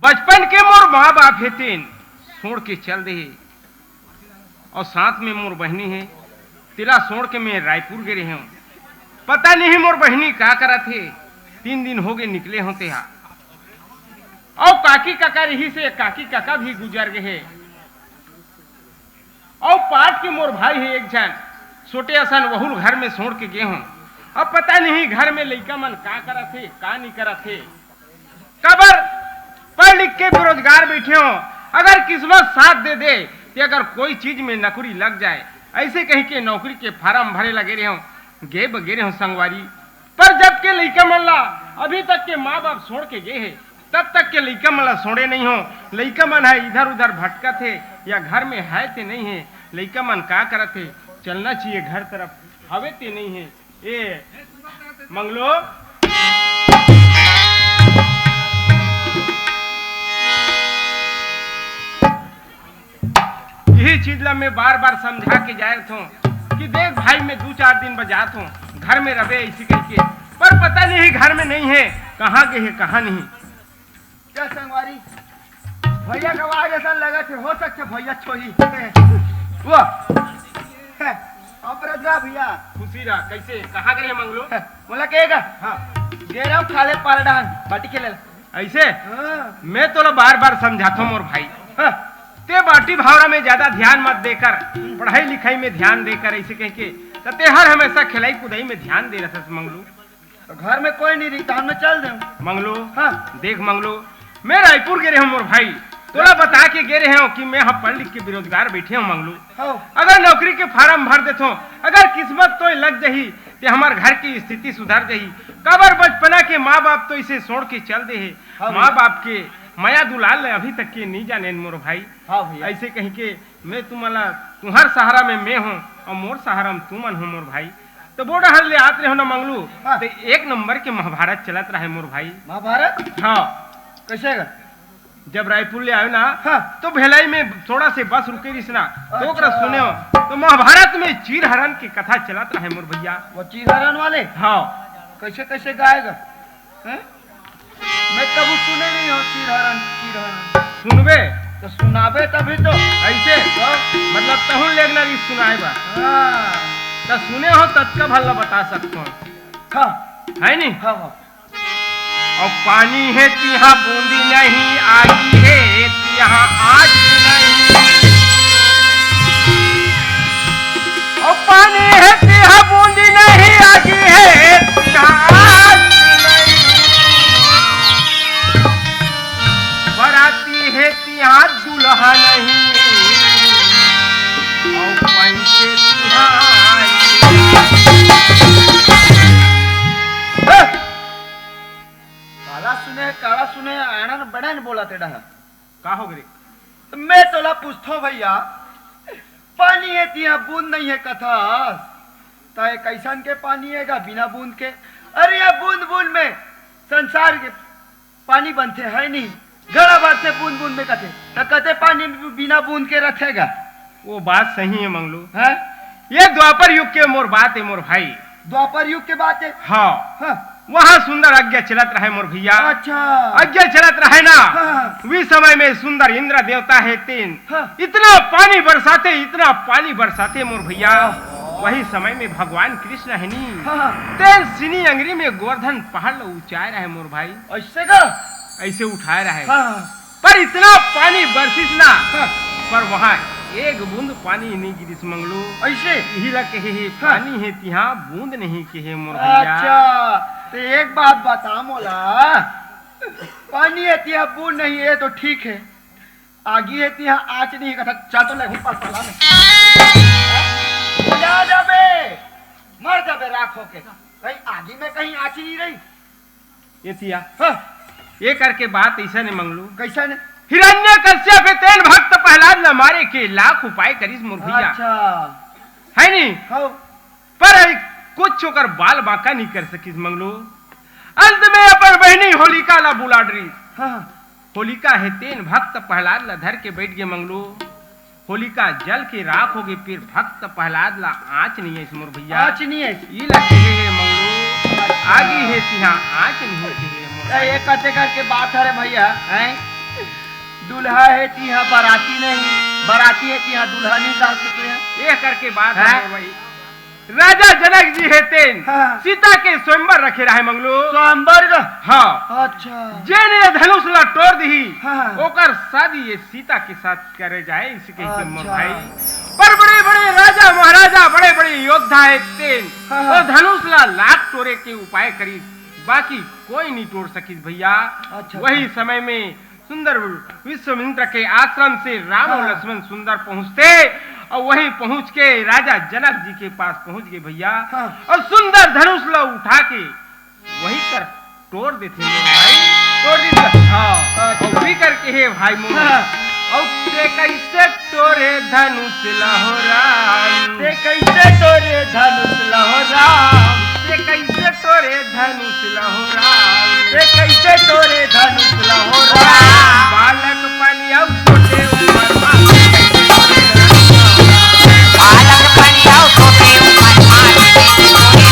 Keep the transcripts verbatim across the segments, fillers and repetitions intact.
बचपन के मोर माँ बाप हे तेन छोड़ के चल दे हे, अउ साथ में मोर बहिनी हे, तेला छोड़ के मैं रायपुर गे रेहेंव। पता नहीं मोर बहिनी का करत हे, तीन दिन होगे निकले हों तेहा। अउ काकी काका रहिस हे, काकी काका भी गुजर गे हे। अउ पाट के मोर भाई हे एक झन, छोटे असन, वहू ल घर में छोड़ के गे हों। अब पता नहीं घर में लइका मन का करत हे, का नहीं करत हे। काबर पढ़ लिख के बेरोजगार बइठे हों, अगर किस्मत साथ दे दे, ते अगर कोई चीज में नौकरी लग जाए, अइसे कहिके नौकरी के फारम भरे ला गे रेहेंव, गे ब गे रेहेंव संगवारी। पर जब के लइका मन ला अभी तक के माँ बाप छोड़ के गे हे, तब तक के लइका मन ला छोड़े नहीं हों। लइका मन ह इधर उधर भटकत हे या घर में हे ते नहीं हे, लइका मन का करत हे, चलना चाहिए घर तरफ, हवे ते नहीं हे। ए मंगलू, यही चीज ला मैं बार बार समझा के जाए रथों कि देख भाई, मैं दू चार दिन बर जात हों, घर में रबे अइसे कहिके, पर पता नहीं घर में नहीं हे, कहाँ गे हे कहाँ नहीं। क्या संगवारी, भैया का आवाज असन लगत हे, हो सकथे भैया छोही। वाह। अब रजगा भैया। खुशी रहा, कइसे, कहाँ गे रेहे मंगलू? मोला कहेगा? हाँ। गे रेहेंव खाल्हे पार डहन, बाटी खेले ला। अइसे? हाँ। मैं तोला बार बार समझाथों मोर भाई। हाँ। ते बाटी भावरा में ज्यादा ध्यान मत देकर, पढ़ाई लिखाई में ध्यान देकर, अइसे कहिके, त ते हर हमेशा खेलई कुदई में ध्यान दे रहथस मंगलू। त घर में कोई नहीं रही, त हम चल देंव। मंगलू, हाँ। देख मंगलू, मैं रायपुर गे रेहेंव मोर भाई, तोला बता के गे रेहेंव कि मैं ह पढ़ लिख के बेरोजगार बइठे हों मंगलू। हाँ। अगर नौकरी के फारम भर देथों, अगर किस्मत तोय लग जाही, ते हमर घर के स्थिति सुधर जाही। काबर बचपना के माँ बाप तो इसे छोड़ के चल दे हे। हाँ माँ भैया। बाप के मया दुलार ल अभी तक के नहीं जानेन मोर भाई। हाँ भैया। अइसे कहिके मैं तुमन ला, तुंहर सहारा में मैं हों अउ मोर सहारा में तुमन हो मोर भाई। त वो डहर ले आत रेहेंव ना मंगलू, हाँ। त एक नंबर के महाभारत चलत रहे मोर भाई। महाभारत? हाँ। कइसे गा? जब रायपुर ले आएंव ना, हाँ। त भेलाई में थोड़ा से बस रुके रहिस ना, त ओकरा अच्छा। सुनेंव, त महाभारत में चीरहरण के कथा चलत रहे मोर भैया। वो चीरहरण वाले? हाँ। कइसे, कइसे गाय गा? हैं? मैं कभू सुने नहीं हों चीरहरण, चीरहरण। सुनबे? त सुनाबे तभी तो। अइसे? हाँ। मतलब तहूँ ल लेगना रहिस सुनाए बर। हाँ। त सुने हों ततका भर ला बता सकथों। हाँ। हे नहीं? हाँ, हाँ। अउ पानी हे तिहाँ बूंदी नहीं, आगी हे तिहाँ आँच नहीं। अउ पानी हे तिहाँ बूंदी नहीं, आगी हे तिहाँ आँच नहीं। बराती हे तिहाँ दूल्हा नहीं, अउ पंचे तिहाँ। काला सुने, काला सुने, आना न बड़ा न बोला तेरा। का हो गे रे? मैं तोला पूछथों भैया, पानी हे तिहाँ बूंद नहीं हे कथस, त ये कइसन के पानी हे गा बिना बूंद के? अरे ये बूंद बूंद में संसार के पानी बनथे, हे नहीं? घड़ा भरथे बूंद बूंद में कथे, त कथे पानी बिना बूंद के रथे गा। वो बात सही हे मंगलू। हैं? ये द्वापर युग के मोर बात हे मोर भाई। द्वापर युग के बात हे? हाँ। हाँ। वहाँ सुंदर अग्ग चलत रहे मोर भैया। अच्छा। अग्ग चलत रहे ना, हाँ। उही समय में सुंदर इंद्र देवता हे तेन हाँ। इतना पानी बरसाथे, इतना पानी बरसाथे मोर भैया। हाँ। वही समय में भगवान कृष्ण हे नी, हाँ। तेन सिनी अंगरी में गोवर्धन पहाड़ ल उचाए रहे मोर भाई। अइसे गा? अइसे उठाए रहे। हाँ। पर इतना पानी बरसिस ना, हाँ। पर वहाँ एक बूंद पानी नहीं गिरिस मंगलू। अइसे? इही ला कहे हे, हाँ। पानी हे तिहाँ बूंद नहीं कहे मोर भैया। अच्छा, त एक बात बता मोला, पानी हे तिहाँ बूंद नहीं, ये तो ठीक हे, आगी हे तिहाँ आँच नहीं, कथा चल तो ले हूँ पलपला में। बुझा जाबे, मर जाबे राख होके, कहीं आगी में कहीं आँच नहीं रही। ये तिया। हाँ। ये करके बात अइसन हे मंगलू। कइसन हे? हिरण्यकश्यप तेन भक्त प्रहलाद ल मारे के लाख उपाय करिस मोर भैया। अच्छा। हे नहीं? हाँ। पर कुछ ओकर बाल बांका नहीं कर सकिस मंगलू। अंत में अपन बहिनी होलिका ला बुला डरिस। हाँ। होलिका हे तेन भक्त प्रहलाद ला धर के बइठ गे मंगलू। होलिका जल के राख होगे, फिर भक्त प्रहलाद ला आँच नहीं आइस मोर भैया। आँच नहीं आइस। ई ला कहे हे मंगलू, आगी हे तिहाँ आँच नहीं कहे हे मोर ए, भाई। ये कते करके बात हरे भैया, हैं? दूल्हा हे तिहा बराती नहीं, बराती हे तिहा दूल्हा नहीं, का होथे? ये करके बात हाँ? हे भाई। राजा जनक जी हे तेन हाँ। सीता के स्वयंवर रखे रहे मंगलू। स्वयंवर का? हाँ। अच्छा। जेने धनुष ला टोर दिही, हाँ। ओकर शादी ये सीता के साथ करे जाए, इसे कहिथे मोर अच्छा। भाई। पर बड़े-बड़े राजा महाराजा, बड़े-बड़े योद्धा हे तेन, हाँ, हाँ। वो धनुष ला लात टोरे के उपाय करिस, बाकी कोई नहीं टोर सकिस भैया। अच्छा, वही अच्छा। समय में सुंदर विश्वामित्र के आश्रम से राम और हाँ। लक्ष्मण सुंदर पहुंचते और वहीं पहुंच के राजा जनक जी के पास पहुंच गए भैया। हाँ। और सुंदर धनुष ला उठा के वहीं कर टोर देथे मोर भाई। टोर देथे। हाँ। अच्छा। और भी करके हे भाई मोर। हाँ। और ते कैसे टोरे धनुष ला हो राम। ते कैसे टोरे धनुष ला हो राम। ते कैसे टोरे धनुष ला हो राम। ते कैसे टोरे धनुष ला हो राम। बालक पनिया छोटे उमर मा। बालक पनिया छोटे उमर मा।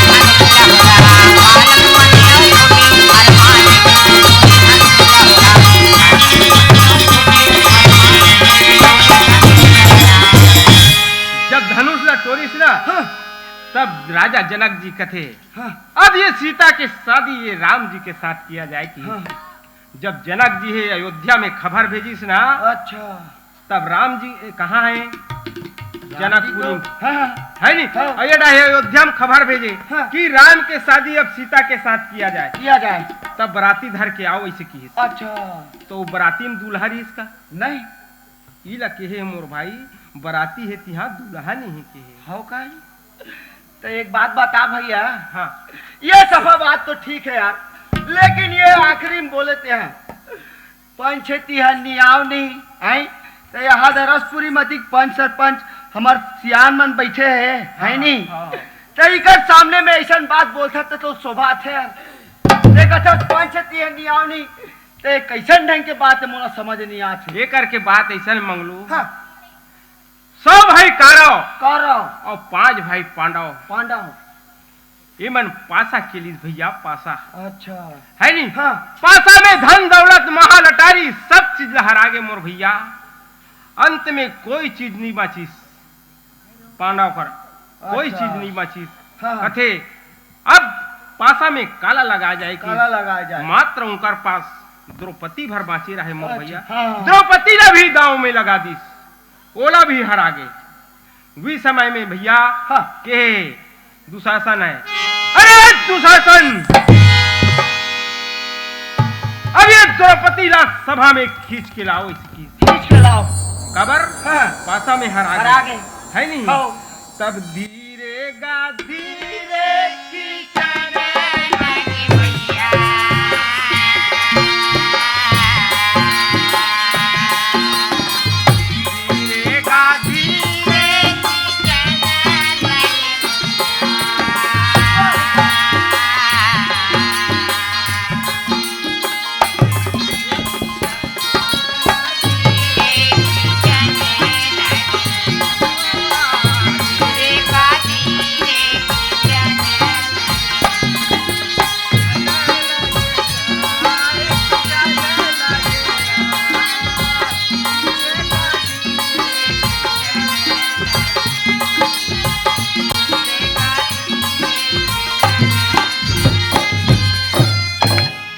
जब धनुष ला टोरिस ना, हाँ। तब राजा जनक जी कथे, हाँ। अब ये सीता के शादी ये राम जी के साथ किया जाए कि हाँ। जब जनक जी हे अयोध्या में खबर भेजिस ना, अच्छा। तब राम जी, ए, कहाँ हे? राम जी जनकपुरी तो, में। हाँ, हाँ। है नी? हाँ। और ये डा हे अयोध्या में खबर भेजे हाँ। कि राम के शादी अब सीता के साथ किया जाए। किया जाए। तब बराती धर के आओ, ऐसे किहिस। अच्छा। तो बराती में दूल्हा रहिस का? नहीं। ई ला केहे मोर भाई, बराती हे तिहा दूल्हा नहीं केहे। हो का? तो एक बात बता भैया। हाँ। ये सफा बात तो ठीक है यार, लेकिन ये आखिरी में बोले ते हैं, पंच हे तिहा नियाव नहीं, हैं? तो यहाँ दरसपुरी मती पंच सरपंच हमार सियान मन बैठे हैं, है हाँ, नहीं? हाँ। तो इकर सामने में ऐसन बात बोलता तो, तो शोभा थे यार। देखा था पंच हे तिहा नियाव नहीं, ते कैसन ढंग के बात हे, मोला समझ नहीं आत हे। ये करके बात ऐसन मंगलू। हाँ। सौ भाई कौरव। कौरव। और पांच भाई पांडव। पांडव। ये मन पासा खेलिस भैया, पासा। अच्छा। है नी? हाँ। पासा में धन दौलत महालटारी सब चीज ला हरा गे मोर भैया। अंत में कोई चीज नहीं बाचिस। पांडव कर कोई अच्छा। चीज नहीं बाचिस। हाँ, हाँ। कथे, अब पासा में काला लगा जाए कि काला लगा जाए। मात्र उनकर पास द्रौपदी भर बांचे रहे मोर अच्छा, भैया। हाँ, हाँ। द्रौपदी ला भी दांव में लगा दिस, ओला भी हरा गे। वी समय में भैया हाँ। के दुशासन है, अरे दुशासन, अब ये द्रौपदी ला सभा में खींच के लाओ इसकी। खींच के लाओ। कबर हाँ। पासा में हरा हरा गे। गे। है नहीं? हाँ। तब धीरे गा धीरे खींचने लगी भैया। धीरे गा धीरे खींचने लगी भैया।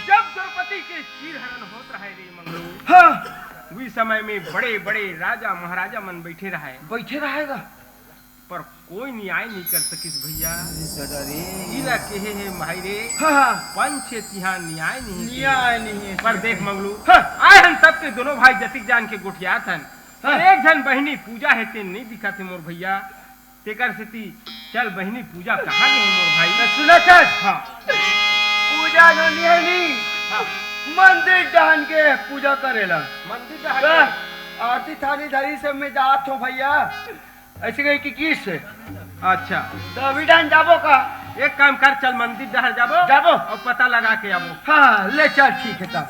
जब द्रौपदी के चीर हरण होत रहे रे मंगलू, हाँ। उही समय में बड़े-बड़े राजा महाराजा मन बैठे रहे। बैठे रहेगा। पर कोई न्याय नहीं कर सकिस भैया। अरे दादा रे। इला केहे हे भाई रे। हाँ, हाँ। पंच हे तिहा न्याय नहीं हे। न्याय नहीं हे। पर देख मंगलू, हाँ। आए हन सबके दोनों भाई जतिक जान के गोठियात हन। हाँ। एक झन बहिनी पूजा हे तेन नहीं दिखत हे मोर भैया। तेकर सेती चल बहिनी पूजा कहाँ गे हे मोर भाई? त सुना चल। हाँ। पूजा जो नहीं है नी, हाँ। मंदिर डहन के पूजा करेला। मंदिर डहन का? आरती थाली धरी से मैं जात हूँ भैया। ऐसे कही कि किस से? अच्छा। तो अभी डहन जाबो का? एक काम कर, चल मंदिर डहर जाबो। जाबो। और पता लगा के आबो। हाँ, हाँ, ले चल, ठीक है तब।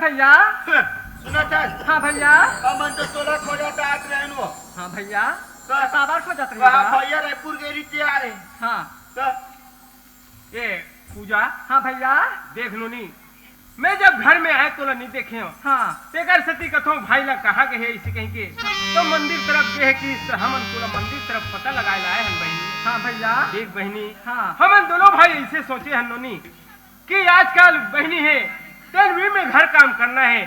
भैया। सुनत हस? हाँ भैया। हमन तो तोला खोजत आत रहेन वो। हाँ भैया। तो तो काबर खोजत रहे वहाँ बा? भैया रायपुर गे रहिस, आ रहे। हाँ। तो ए पूजा। हाँ भैया। देख नोनी, मैं जब घर में आए तोला नहीं देखे हूँ। हाँ। तेकर सेती कथों भाई ला कहाँ गए हे इसे कहीं के, तो मंदिर तरफ गए हे कि तो हमन तोला मंदिर तरफ पता लगाए लाए हन बहिनी। हाँ भैया। देख बहिनी, हाँ। हमन दोनों भाई ऐसे सोचे हन नोनी, कि आजकल बहिनी हे, तेन भी में घर काम करना हे,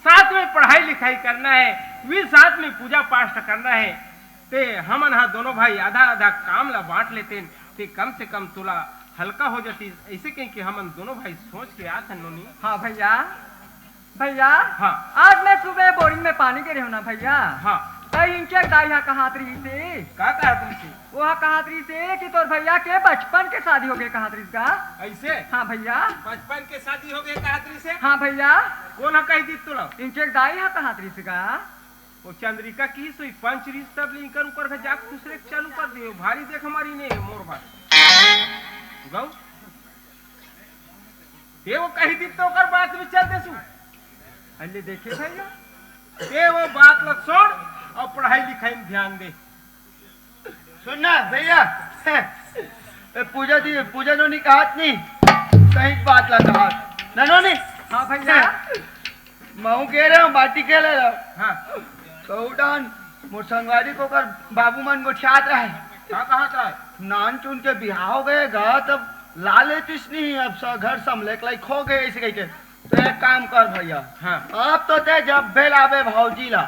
साथ में पढ़ाई लिखाई करना हे, भी साथ में पूजा पाठ करना हे। ते हमन हा दोनों भाई आधा आधा काम ला बांट लेतेन, ते कम से कम तोला हल्का हो जाती। ऐसे कहीं कि हमन दोनों भाई सोच के आत हन नोनी। हाँ भैया, भैया, हाँ। आज मैं सुबह बोरिंग में पानी गिरे हूँ ना भैया। हाँ। तो इंचक दाई हा कहात रहिस हे। का कहात रहिस हे? वो हा कहात रहिस हे कि तोर भैया के बचपन के शादी हो गए कहात रहिस गा। ऐसे? हाँ भैया। बचपन के शादी हो गए कहात रहिस हे? हाँ भैया। कोन हा कहि दिस तोला? इंचक दाई हा कहात रहिस गा। वो चंद्रिका की सोई पंच रहिस तब ले इंकर उकर के जाग खुसरे के चालू कर दिए। भारी देख हमारी ने मोर बात। गौ। ते वो कहि दिस तो ओकर बात में चल देसु। अरे देखे भैया। ते वो बात ला छोड़ और पढ़ाई लिखाई में ध्यान दे। सुन ना भैया, ए, पूजा जी, पूजा नोनी कहात नहीं, सही बात ला कहात ना नोनी। हाँ भैया। महूँ गे रहे हूँ बाटी खेले ला। हाँ। तो उठान मोर संगवारी के ओकर बाबू मन गोठियात रहे। का कहात रहे? नान चुन के बिहाव हो गए गा, तब ला लेतिस नहीं, अब स-, घर संभले के लायक हो गए ऐसे कह के। तो एक काम कर भैया, हाँ। अब तो ते जब भी लाबे भौजी ला,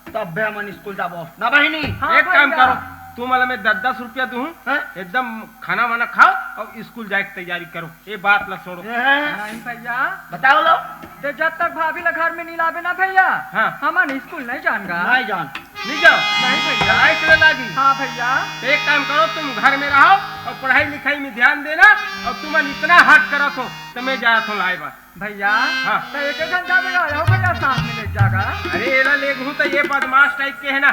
तब भी हमन स्कूल जाबो ना बहिनी। हाँ एक काम भैया। करो, तुम वाला मैं दस दस रुपया दूँ, हाँ? एकदम खाना वाना खाओ और स्कूल जाए की तैयारी करो। ये बात ला छोड़ो। हैं? नहीं भैया। बताओ लो। ते जब तक भाभी ला घर में नहीं लाबे ना भैया, हाँ। हमन स्कूल नहीं जान गा। नहीं जान। नहीं जाओ। नहीं भैया। लड़ाई चले लागी। हाँ भैया। तो एक काम करो, तुम घर में रहो और पढ़ाई लिखाई में ध्यान देना। और तुमन इतना हट करत हो, तो मैं जात हूँ लाए बात। भैया, हाँ। तो एक झन जाबे गा, आओ भैया, साथ में ले जागा। अरे, एला लेगहूँ तो ये बदमाश टाइप के है ना।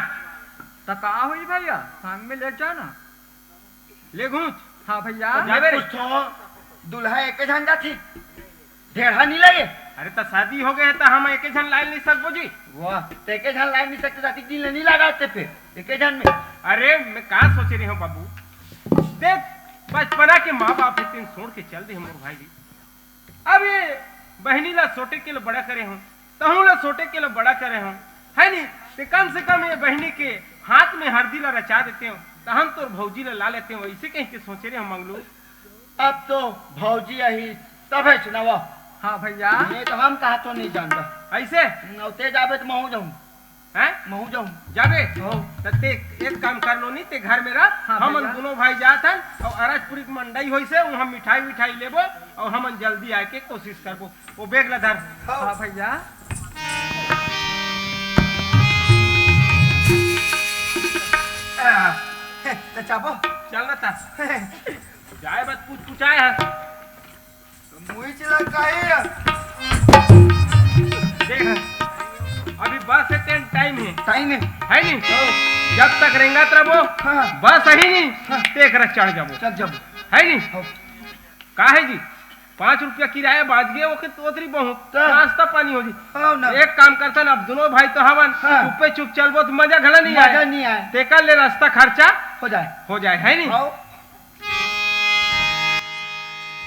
तो का हुई भैया, संग में ले जाना। लेगहूँ। हाँ भैया। तो जाबे रे। कुछ तो दुल्हा एक झन जाथे, ढेरहा नहीं लगे। अरे, तो शादी हो गए है, तो हम एक झन लाए नहीं सकबो जी। वाह, तो एक झन लाए नहीं सकते, शादी दिन ले नहीं लगाते फिर एक झन में। अरे, मैं का सोचे रही हूँ बाबू, देख, बचपना के माँ बाप है, तेन छोड़ के चल दे मोर भाई जी। अब ये बहिनी ला छोटे के ले बड़ा करे हूँ, तहूँ ला छोटे के ले बड़ा करे हूँ, है नी? ते कम से कम ये बहिनी के हाथ में हरदी ला रचा देते हो, तो हम तोर भौजी ला ला लेते हो, ऐसे कहीं के सोचे रहे हो मंगलू। अब तो भौजी आही तभे चुनाव। हाँ भैया। नहीं तो हम कहा तो नहीं जानता। ऐसे? न, ते जाबे तो महूँ जाऊँ। हैं? महूँ जाऊँ। जाबे? हो। त ते एक काम कर नोनी, ते घर में रह। हाँ, हमन भैया। दोनों भाई जात हन, और अरजपुरी के मंडई होइसे, वहाँ मिठाई विठाई लेबो, और हमन जल्दी आए के कोशिश करबो। वो बैग ला धर। हाँ भैया। आ, हे, त चाबो। चल ना ता। जाए बस कुछ कुछ आए हैं। मुई चला काहे? देख, अभी बस के टाइम है। टाइम है। है नी? हाँ। जब तक रेंगत रहो, हाँ। बस ही नहीं, हाँ। ते करा चढ़ जाबो। चढ़ जाबो। है नी? हाँ। का है जी? पाँच रुपया किराया बाज गए, ओके तोतरी बहुत। तो? नाश्ता पानी हो जी। हाँ ना। एक काम करता ना, अब दोनों भाई तो हवन, हाँ। चुप्पे चुप चलबो तो मजा घला नहीं मजा आए। नहीं आए। तेकर ले रास्ता खर्चा हो जाए। हो जाए, है नी? हाँ।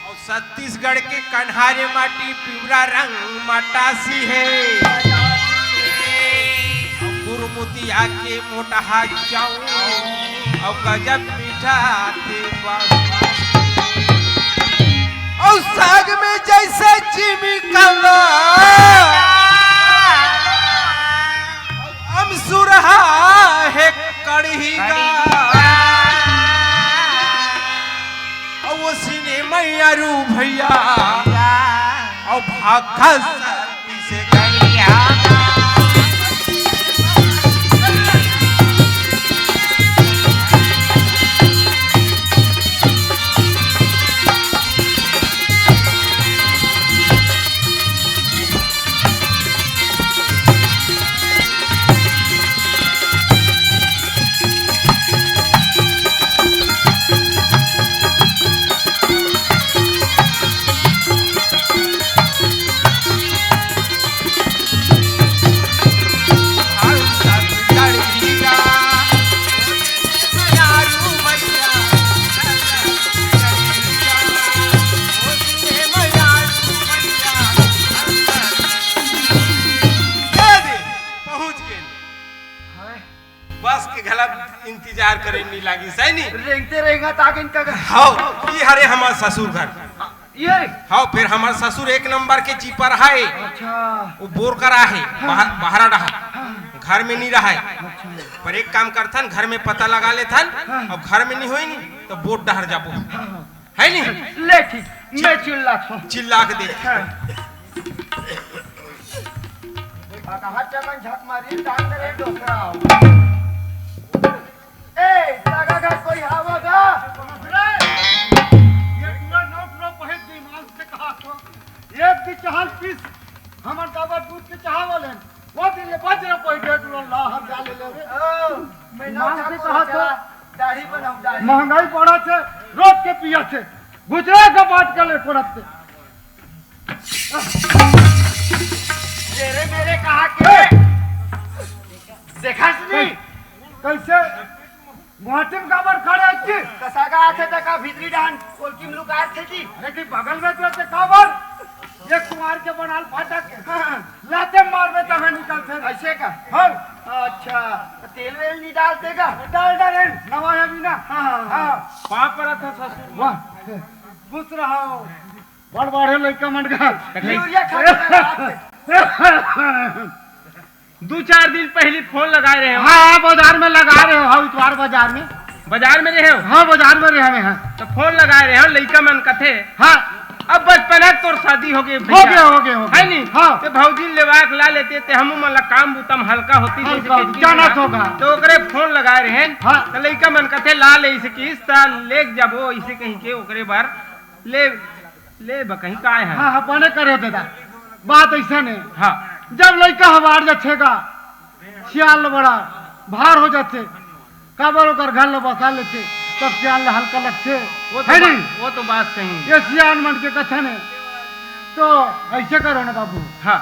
अउ छत्तीसगढ़ के कन्हारे माटी पिवरा रंग मटासी हे। अउ गुरमुतिया के मोटहा चाउर अउ गजब मीठा आथे बस। अउ साग में जैसे जिमी कंदा अमसुरहा हे कढ़ी गा। अउ वो सिने मैया रू भैया। अउ भाखा शांति से गड़िया। प्यार करे नी लागिस, हे नी? रेंगते रेंगत आ गेन का घर। हव, ई हरे हमर ससुर घर। ये? हव, फेर हमर ससुर एक नंबर के चीपर हे। अच्छा। वो बोर करा हे, हाँ। बाहर, बाहर रहा। हाँ। घर में नी रहा हे। अच्छा। पर एक काम करथन, घर में पता लगा लेथन, हाँ। अउ घर में नी होई नी, त बोर डहर जाबो। हाँ, हाँ। हे नी? ले ठीक, मैं चिल्लाथंव। चिल्ला के देख। हाँ। कहाँ चकन झक मारी, डांग रे डोकरा। ए, सगा घर कोई हवय गा? ये पूरा नौ टुरा पहें दिमाग से कहा तो। एक भी चहल पीस, हमर दादा दूध के चाहा वाले। वो दिन ले बज रहा कोई डेढ़ टुरा ला, हम जा ले ले रे। ओ, मैं नौ दिमाग से कहा तो। दाढ़ी बनाऊं, दाढ़ी। महंगाई बढ़त हे, रोज के पियत हे। गुजरा का बात कर ले, कोरत से। तेरे मेरे कहा के? देखा सुनी? कैसे? माटी म काबर खड़े हस जी? त सगा आथे त का भीतरी डहन कोलकी म लुकाथे जी। अरे कि बगल में तो ते काबर? ये कुमार के बनाल फाटक। हाँ। लाते मारबे तहाँ निकलथे। अइसे का? हाँ। अच्छा, त तेल वेल नी डालते का? डाल डाले, नवा हे अभी ना। हाँ, हाँ, हाँ। हाँ। पाँव परत हंव ससुर। वाह, खुश रहो। बड़ बाढ़े लइका मन का। त कहीं यूरिया खाद लगा। दू चार दिन पहिली फोन लगाए रहेंव। हाँ, हाँ, बाजार में लगाए रहेंव, हाँ, इतवार बाजार में। बाजार में रहेंव? हाँ, बाजार में रहेंव, हाँ। त फोन लगाए रहेंव, लइका मन कथे, हाँ। अब बचपना तोर शादी हो गे हो भैया। गे, हो गे, हो गे। हे नी? हाँ। त भौजी ल लेवा के ला लेते, त हमू मन ला काम बुता म हल्का होतिस, हल्का जइसे होतिस, कि जानत होगा। त ओकरे फोन लगाए रहेंव। हाँ। त लइका मन कथे ला ले, अइसे किस त लेके जाबो, अइसे कहिके ओकरे बर ले, ले बकहीं काय हे? हाँ, हाँ, बने करे हो दादा। बात अइसन हे। हाँ। जब लइका ह बाढ़ जाथे गा, सियान ल बड़ा भार हो जाथे। काबर ओकर घर ल बसा लेथे, तब सियान ल हल्का लगथे। वो तो हे बा-, नी? वो तो बात सही हे। ये सियान मन के कथन हे। त अइसे करो ना बाबू। हाँ।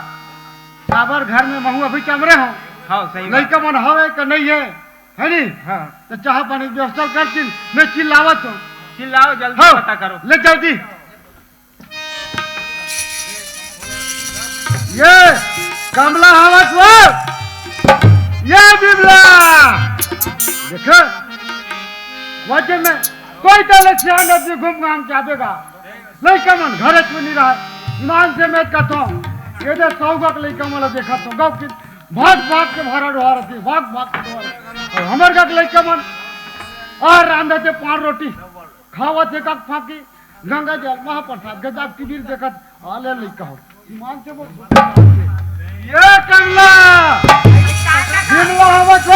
काबर घर में महूँ अभी चमरे हंव। हाँ, सही बात। लइका मन हवे कि नइ हे? हे नी? हाँ। त चाहा पानी के व्यवस्था करतिन, मैं चिल्लावत हंव। चिल्लाओ, जल्दी हाँ, पता करो। ले जल्दी। ये कमला हवस वो, ये बिमला। देख, वजह में कोई तले सियान आदमी घूम घाम के आबे गा। लइका मन घरे में नी रहय। ईमान से मैं कथंव, ये दे सौगक लइका मन ला देखत हंव, गाँव के भाग भाग के भारा डोहारत हे, भाग भाग के डोहारत हे। अउ हमर गा के लइका मन आ रांधत हे पान रोटी, खावत हे कक फाकी, गंगा जल महाप्रसाद, गंगा टीवी देखत, आले लइका हो। ईमान से बोल। ये कमला! बिमला हवस वो।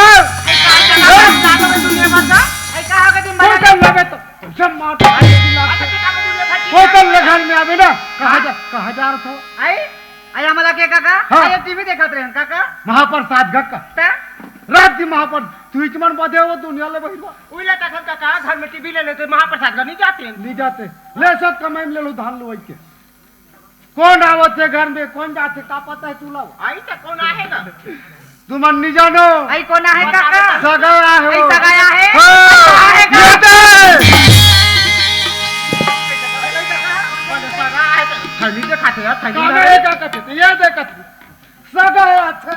कोई कम लगे तो, सब मार। कोई कम ले घर में आबे ना, कहाँ जा, कहाँ जा रहा था? आई, आई हमला के काका, हाँ। आई टीवी देखत रहे काका। महाप्रसाद गा का। त? रात की महाप्रसाद, तू इचमन बदे हो दुनिया ले बहिरवा। उइला तखन काका, घर में टीवी ले लेते, महाप्रसाद गा नहीं जाते। नहीं जाते। ले सब कमाई में ले लो धान लुवाई के। कोन आवत हे घर में, कोन जाथे, का पता हे तुला? आई त कोन आहे ना? तुमन नी जानो। आई कोन आहे काका? सगा आहे। आई सगा आहे? हाँ। सगा आहे का? ये दे। सगा आहे त। थैली देखाथे यार, थैली काका, ये देखत हे, ये देखत हे। सगा हे, अच्छा,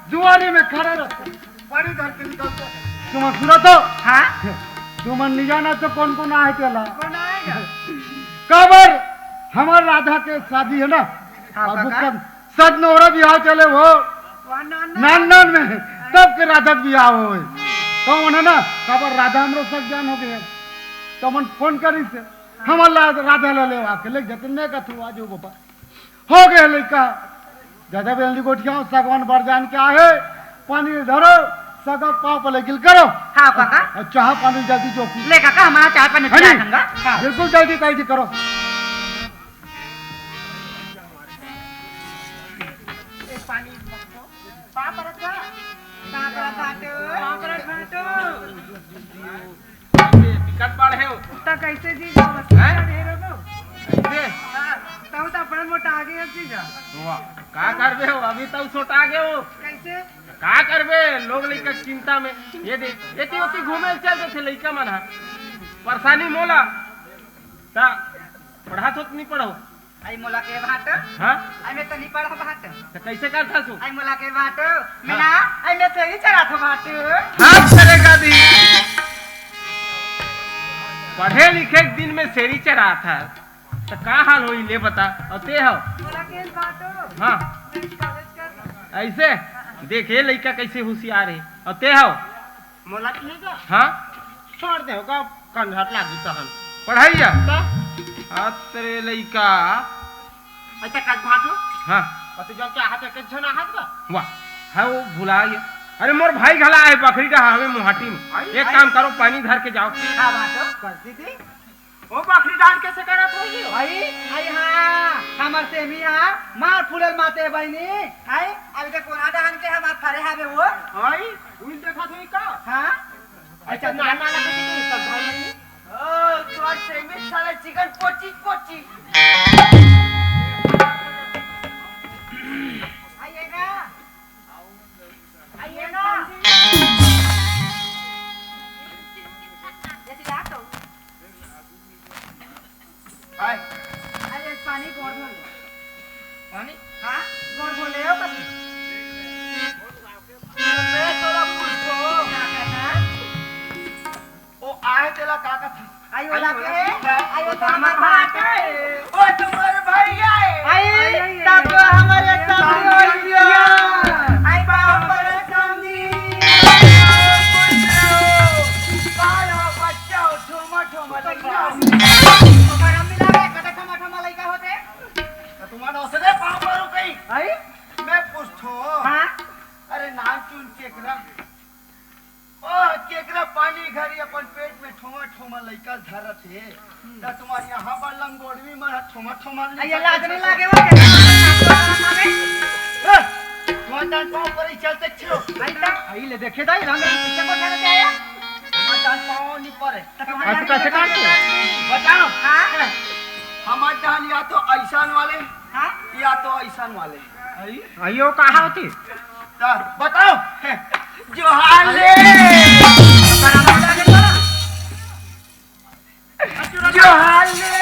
जुआरी में खड़ा रहथे। पानी धर के निकलथे। तुमन सुनत हो? हाँ? तुमन नी जानत हो कोन कोन आहे तेला? कोन आहे गा? काबर हमर राधा के शादी हे ना? हाँ, अउ काका। सत नोहरा बिहाव चले हो। वाह, नान, नान। नान नान में तब के राधा के बिहाव होय। कौन हे ना? काबर राधा हमरो सग जान हो गे। त मन फोन करिस हे। हमर ला राधा ला लेवा के लेके जाते, मैं कथंव आ जाओ बाबा। हो गे लइका। जादा बेल नी गोठियाओ, सगवान बर जान के आहे। पानी धरो, सगा पाँव पले गिल करो। हाँ, काका। अउ चाहा पानी जल्दी जो पी। ले काका, हमारा चाहा पानी है पिला नी? दूंगा। हाँ। बिल्कुल जल्दी, जल्दी करो। एक पानी पाँव परत बा। पाँव परत भाटो। पाँव परत भाटो। अरे, टिकट बाढ़े हो। त कैसे जी जाओ? हैं? ढेर हो गो। कैसे? हाँ, तउ त अपन मोटा आगे हो जी जा। वाह, का करबे हो? अभी तउ छोटा आगे हो। कैसे? का करबे? लोग लइका के चिंता में। ये दे, एती ओती घूमे चल देथे लइका मन ह। परेशानी मोला। त पढ़ात हो त नी पढ़ो? आई मोला के भाटो। हाँ? आई मैं तो नी पढ़ा भाटो। त कैसे करथस हो? आई मोला के भाटो। मैं हाँ। ना, आई मैं छेरी चराथंव भाटो। हाँ, करेगा दी। पढ़े लिखे के दिन में सेरी चरात हस, त का हाल होही ले बता। अउ ते हव? मोला केस बांटो। हाँ। मैं कॉलेज कर। अइसे? देख, ये लइका कइसे हुसियार हे। अउ ते हव? मोला कहे का? हाँ? छोड़ दे, होगा, कंझट लागी तहन। पढ़ाई जा? का? अत रे लइका। अच्छा, कट भाटो। हाँ। अउ तू जब क्या हाथ एक झन आहत का? वाह, है वो भुला गया। अरे, मोर भाई घला आए बखरी डहा हवे मुहाटी में। आई, एक आई। काम करो, पानी धर के जाओ। हाँ, भाटो, कर दीदी। ओ बखरी डाल कैसे करत होही? आई, आई हाँ, हमर सेमी हा, मार फूलल माते बहिनी। आई, अलगे कोना डाहन के हमार फरे हावे वो। आई, उन देखत होही का? हाँ। अच्छा, ना, ना, ना, कुछ नहीं, सब भाई नहीं। ओ, तोर सेमी साला चिकन पोची, पोची। आइएगा। आइएगा। ये ला तो। हाय। अरे, पानी गोड़ धो ले। पानी? हाँ, गोड़ धो ले, ओ कभी। मैं तोला पूछो। का कहता? ओ आए तेला का कथे? आई ओला के? आई ओला के? ओ तुम्हार भाई आए। आई, आई, आई, तब आई। हमरे सामने हो गया। आई बाप रे समधी। काय हो बच्चा हो, ठोमा ठोमा लइका। ओकर हम मिला के कदा ठोमा ठोमा लइका होथे? त तुम्हार औसने पाँव पर रुकई। आई? मैं पूछथो। हाँ? अरे नाम चुन केकरा? ओह, केकरा पानी घरी अपन पेट में ठोमा ठोमा लइका धरत हे। हम्म। त तुम्हार यहाँ बर लंगोड़वी मन ह ठोमा ठोमा नहीं अइया लाज नहीं लागे वो के? ए, तुम्हार डांड पाँव पर ही चलते छियो। आई ता, आई ले देखे दाई, रंग पीछे को ठहर के आया। तुम्हार डांड पाँव नहीं परे। त तुम्हार आज डांड कैसे पाँव काट के? बताओ। हाँ। हमार डांड या तो ऐसान वाले, हाँ? या तो ऐसान वाले। आई? आइयो, कहाँ होती? त बताओ। जोहार ले। जोहार ले।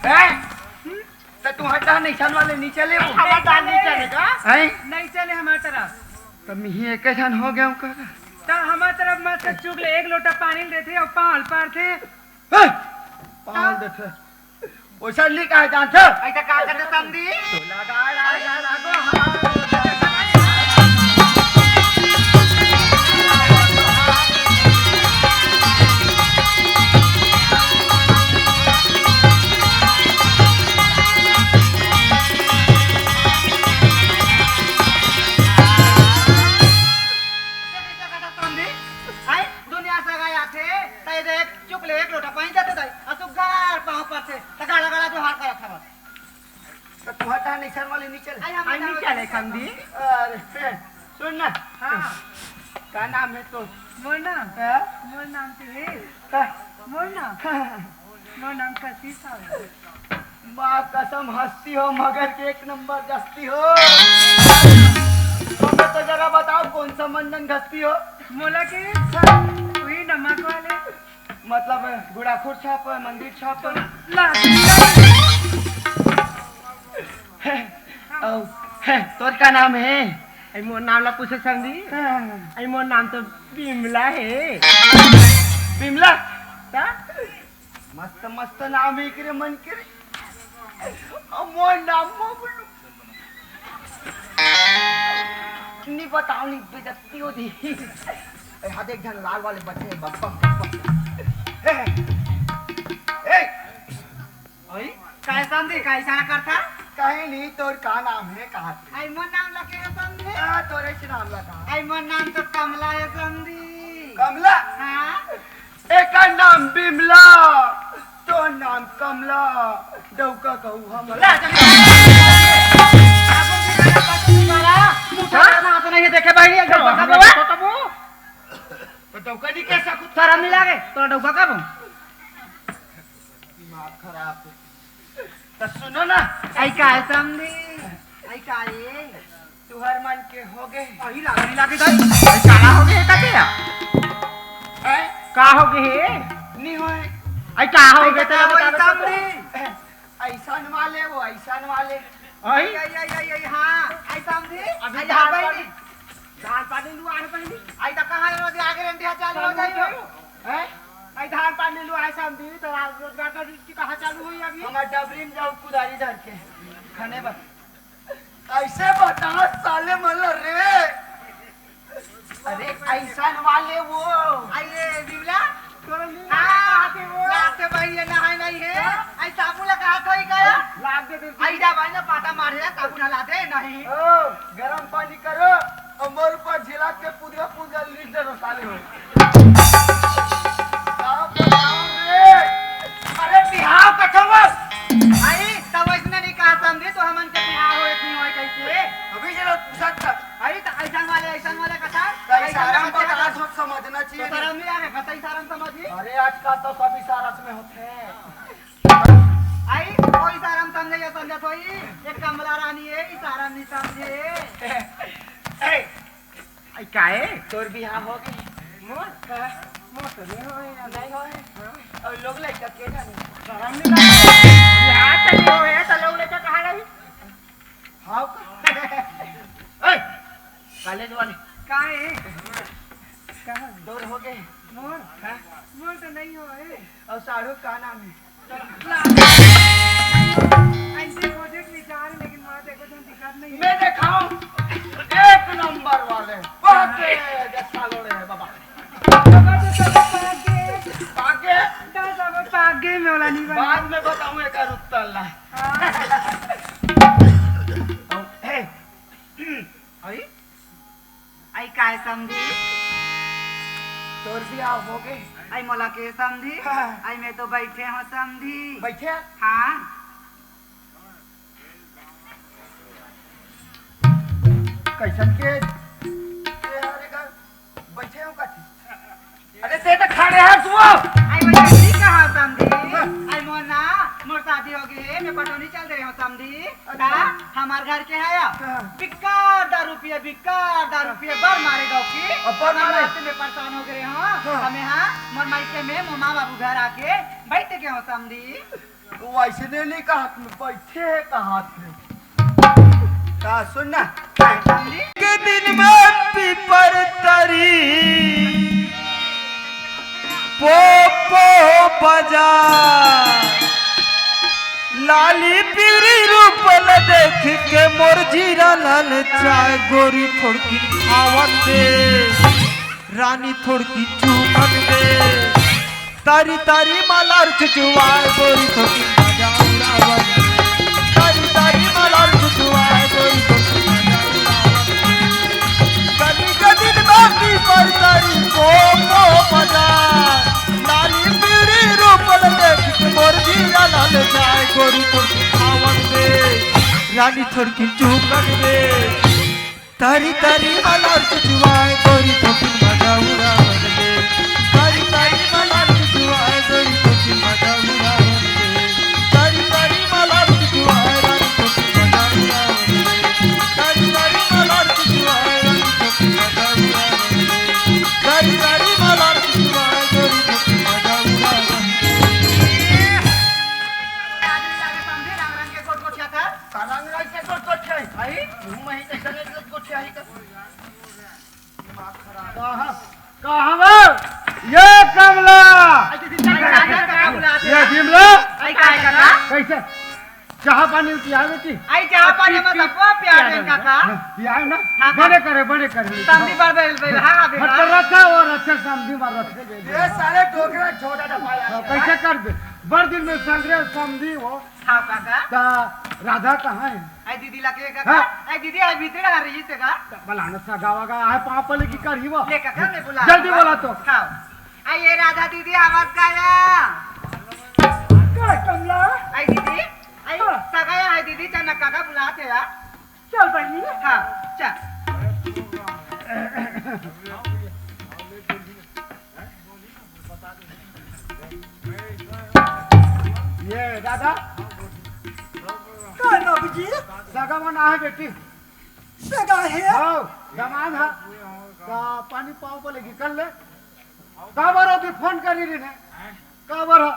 हैं? त तू हटा नहीं, छन वाले नहीं चले वो। हमार डांड नहीं चलेगा। हैं? नहीं चले हमार तरफ। त मिही एक झन हो गया हूँ काका। त हमार तरफ मत चुक ले, एक लोटा पानी देथे अउ पाल पारथे। हैं? पाल देथे। ओइसन नहीं कहे जानथो। ऐसा का करते समधी? तो लगा, लगा, लगा, लगा। समधी? हाय? दुनिया सगा आथे, तै देख, चुक ले एक लोटा पानी देते दाई, अ सुग्घर पाँव परथे, त गाड़ा गाड़ा जोहार करत हवस। त तुहर तहां नइसन वाले नी चले? आई, हम आई नी चले, समधी। अरे, सुन ना। हाँ। का नाम हे तोर? मोर नाम? हाँ? मोर नाम तो हे। हाँ। मोर नाम? हाँ। मोर नाम कशिश हवे। माँ कसम हस्ती हो, मगर के एक नंबर जस्ती हो। हमें तो जरा बताओ, कौन सा मंडन घस्ती हो? मोला के? हाँ। वही नमक वाले। मतलब, गुड़ाखोर छाप, मंदिर छाप। ला। अउ, तोर का नाम हे? आई मोर नाम ला पूछे समधी? हाँ। आई मोर नाम तो बिमला हे। बिमला? ता? मस्त मस्त नाम हे एकरे मन के रे। अउ मोर नाम मोगलू। नी बताओ, नी बेइज्जती हो दी। ए, हा देख, झन लाल वाले बच्चे, बप्पा, बप्पा। ए, ए। ओए, काय समधी, काय इशारा करथा? कहीं नहीं, तोर का नाम हे, कहा थे? आई, मोर नाम लगे हे समधी। हाँ, तोरे से नाम लगा। आई, मोर नाम तो कमला हे समधी। कमला? हाँ। एकर नाम बिमला, तोर नाम कमला, डौका कहू हम। ला, चल। हाँ? नाम तो नहीं देखे बहिनी, एक डौका हाँ, कबो। तो डौका नहीं कह सकूँ। शरम नहीं लागे, तोला डौका कबो। दिमाग खराब हे। त सुनो ना। आई का हे समधी? आई का हे? तुहर मन के होगे। आई लागे, लागे दाई। आई काला होगे हे का तेरा? हैं? का होगे हे? नी होय। आई का होगे आई तेला का बता होय दो तो। समधी? अइसन वाले, वो अइसन वाले। आई? आई, आई, आई, आई, हाँ। आई समधी? अभी आई धान हाँ पानी, बहिनी। धान पानी लुआन बहिनी। आई त कहाँ हे, रोज आगे रंडिया चालू हो जाई हो। हैं? भाई, धान पानी लुआए समधी, तो रा-, रोजगार का ड्यूटी कहाँ चालू हुई अभी? हमार डबरी में जाओ कुदारी धर के खने बर। ऐसे बता साले मन रे। अरे, ऐसन वाले वो। अरे, बिमला, तोरा नींद हाँ, आते वो। लाते भाई, ये नहाए नहीं है। हाँ? ऐसा साबुन लगा हाथ होई का? लाग दे, दे, दे। आई जा भाई ना, पाटा मारे, साबुन हला दे, नहीं। ओ, गरम पानी करो, और मोर ऊपर झिला के पुदरा पुदरा लिख दे रो साले हो। का बताऊं रे? अरे, बिहाव कथवस। भाई, तब ऐसने नहीं कहा समधी, तो हमन के बिहाव होए, नहीं होए कैसे? अभी जरा पूछत था। अरे, तो ऐसन वाले, ऐसन वाले कथा, तो ऐसन इशारा में वाले बता कथा। सोच समझना चाहिए। तो शर्म नहीं आवे, कथा इशारा में समझी? अरे, आजकल तो सब इशारा में होते हैं। आई, कोई इशारा में समझे, या समझत होई, ये कमला रानी है, इशारा में नहीं समझे। ए, ए, आई, का है? तोर बिहाव हो गए? मोर? मोर तो नहीं होए यार। नहीं होए? हाँ। और लोग लइका के जाने? शर्म नहीं लगे? बिहाव तो नहीं होए, तो लोग लइका कहाँ रही? हाँ का? ओए, कॉलेज वाले। का है? कहाँ? तोर हो गए? मोर? हाँ? मोर तो नहीं होए। और साढ़ू का नाम है? ऐसे खोजे के विचार है, लेकिन वहाँ देखो तो दिक्कत नहीं है। मैं दिखाऊं, एक नंबर वाले। बहुत तेज, अच्छा लोड़े है बाबा। बाबा तो सब पागे। पागे? तो सब पागे में वाला नहीं बना। बाद में बताऊं एक उत्तर ला। हाँ। ए, आई? आई काय समधी? तोर बिहाव हो गए? आई मोला के समधी? हाँ। आई मैं तो बैठे हूँ समधी। बैठे? हाँ। कैसन के? ए, अरे का, बैठे हो कथी? अरे ते तो खड़े है तू। आई वो जल्दी कहा समधी। हाँ। आई मोर ना, मोर शादी हो गई, मैं पटौनी चल रहे हो समधी। अच्छा। का हमार घर के है या? हाँ। बिक्कार दारू पिए, बिक्कार दारू पिए, बर मारे गाँव की। अब बर हमार मारे। बात से मैं परेशान हो गए हो। हाँ। हमें हाँ, मोर मायके में मोर माँ बाबू घर आके बैठ के हो समधी। तू ऐसे नहीं, नहीं कहा, तुम बैठे है कहा थे। का सुन ना। के दिन में पीपर तरी पो पो बजा, लाली पीरी रूपल देख के मोर जीरा लाल चाय, गोरी थोड़की खावन दे, रानी थोड़की चूमन दे। तारी तारी मलार चुचुवाए, गोरी थोड़की मजा उड़ावन। तारी तारी मलार चुचुवाए, गोरी थोड़की मजा उड़ावन। गली गली में बाकी पर तारी को को मजा। लाली पीरी रूपल देख के मोर जीरा लाल जाए, गोरी थोड़की खावन दे, रानी थोड़की चूमन दे। तारी तारी मलार चुचुवाए, गोरी थोड़की मजा उड़ावन दे। तारी तारी मलार चुचुवाए, गोरी थोड़की मजा उड़ावन दे। तारी तारी मलार चुचुवाए, रानी थोड़की मजा उड़ावन दे। तारी तारी मलार चुचुवाए, रानी थोड़की मजा उड़ावन दे। तारी तारी मलार चुचुवाए, गोरी थोड़की मजा उड़ावन दे। रंग रंग के गोट गोट छाता। रंग रंग के गोट गोट छाई। आई? मुंह में ही कैसे गोट गोट छाई का? कहाँ, कहाँ बा? ये कमला। ये बिमला। आई, काय करना? कैसे? चाह पानी पिया बेटी? आई, चाह पानी मत पिया, पिया दे काका। पिया ना? हाँ, बड़े करे, बड़े करे। समधी बड़ बेल, बेल, हाँ, बेल, हाँ। रखे और अच्छे समधी मार रखे। ये सारे डोकरा छोटा डब्बा यार। कैसे कर दे? बड़ दिन में संग्रह समधी हो। हाँ, काका। ता राधा कहाँ है? आई दीदी लगे काका। हाँ? आई दीदी, आई भीतर आ रही है का? बलाना सगा वगा है, पाँव पले की कर ही वो। ले काका, मैं बुला जल्दी लूँगा। बोला तो। हाँ। आई ये राधा दीदी आवाज का आया? का कमला? आई दीदी, आई हाँ। सगा या है दीदी, चल ना काका बुलाते यार। चल बहिनी। हाँ, चल। ये दादा। काय बाबूजी? सगा मन आहे बेटी। सगा है? हाँ, दामाद है। का पानी पाँव पले की कर ले। काबर होती फोन करी रही ने। काबर हो?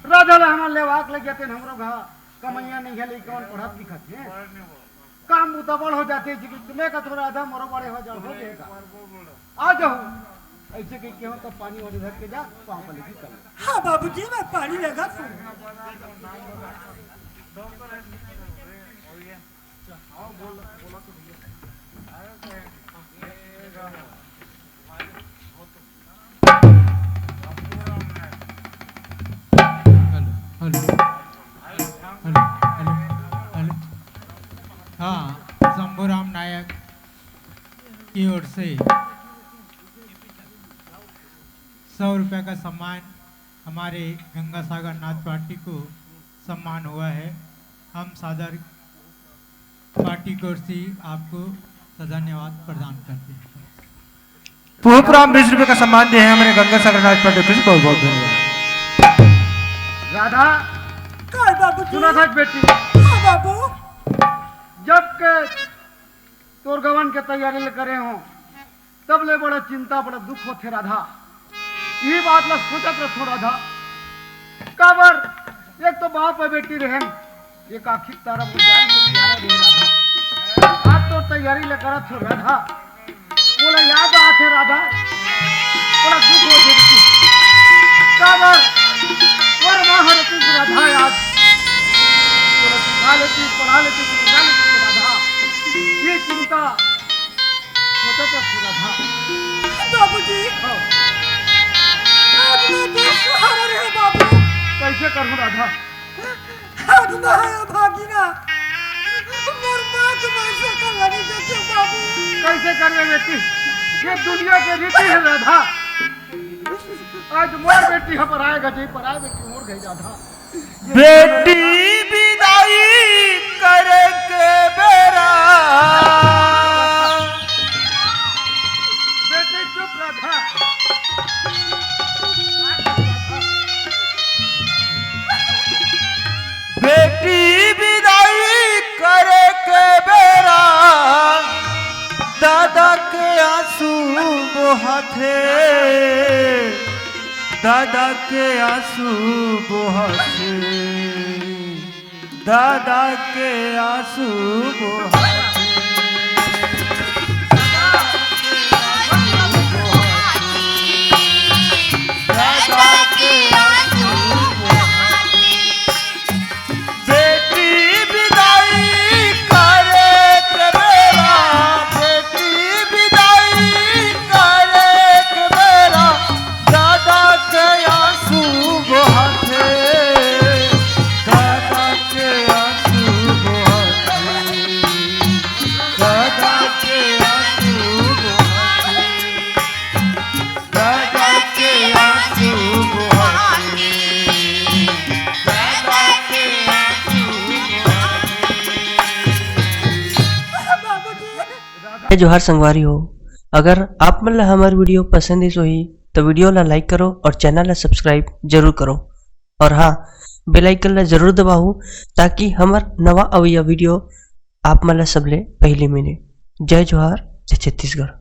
राधा ला हमन लेवाक लग जाते हमरो घर। कमैया नहीं है, लइका मन पढ़त लिखत है। काम बुता बड़ हो जाते जी, मैं का थोड़ा आधा मोरो बड़े हो जाओ, हो जाएगा। आ जाओ। ऐसे कह के हो तो पानी वानी धर के जा, पाँव पले भी कर ले। हाँ बाबूजी, मैं पानी लेगा फूल। Hello, hello, hello, hello, hello. हाँ, शंभू राम नायक की ओर से सौ रुपये का सम्मान, हमारे गंगा सागर नाच पार्टी को सम्मान हुआ है। हम सादर पार्टी की ओर से आपको धन्यवाद प्रदान करते हैं। पुष्प राम बीस रुपये का सम्मान दिए हैं हमारे गंगा सागर नाच पार्टी को, बहुत बहुत धन्यवाद। राधा, काय बाबू जी? सुना था बेटी? हाँ बाबू। जब के तोर गवन के तैयारी ले करे हो, तब ले बड़ा चिंता, बड़ा दुख होथे राधा। ये बात ला सोचत रथो राधा। काबर, एक तो बाप अउ बेटी रहेन, एक आँखी तारा मोर जान के प्यारा रहे राधा। आज तो तैयारी ले करत हो राधा, मोला याद आथे राधा, मोला दुख होथे बेटी। काबर, मोर माँ हर राधा याद, मोला सिखा लेती, पढ़ा लेती, समझा लेती राधा। ये चिंता सोचत रथो राधा। बाबूजी, हाँ। आज मैं बेसहारा रहे बाबू। कैसे करूँ राधा? आज मैं भागी ना, मोर माँ के मैं से कर लगी देखे बाबू। कैसे करबे बेटी? ये दुनिया के रीति है राधा। आज मोर बेटी ह पराए गजे, पराए बेटी मोर गई राधा। बेटी बिदाई करे के बेरा। बेटी चुप राधा। बेटी बिदाई करे के बेरा, दादा के आंसू बोहाथे, दादा के आंसू बोहाथे, दादा के आंसू बोहाथे। दादा के आंसू बोहाथे। बेटी बिदाई करे के बेरा, बेटी बिदाई करे के बेरा, दादा के आंसू बोहाथे, दादा के आंसू बोहाथे, दादा के आंसू बोहाथे। जय जोहार संगवारी हो, अगर आप मन ला हमर video पसंद आइस होही तो video ला like करो और channel ला subscribe जरूर करो और हाँ, bell icon ला जरूर दबाओ ताकि हमर नवा अवइया video आप मन ला सबले पहली मिले। जय जोहार, जय छत्तीसगढ़।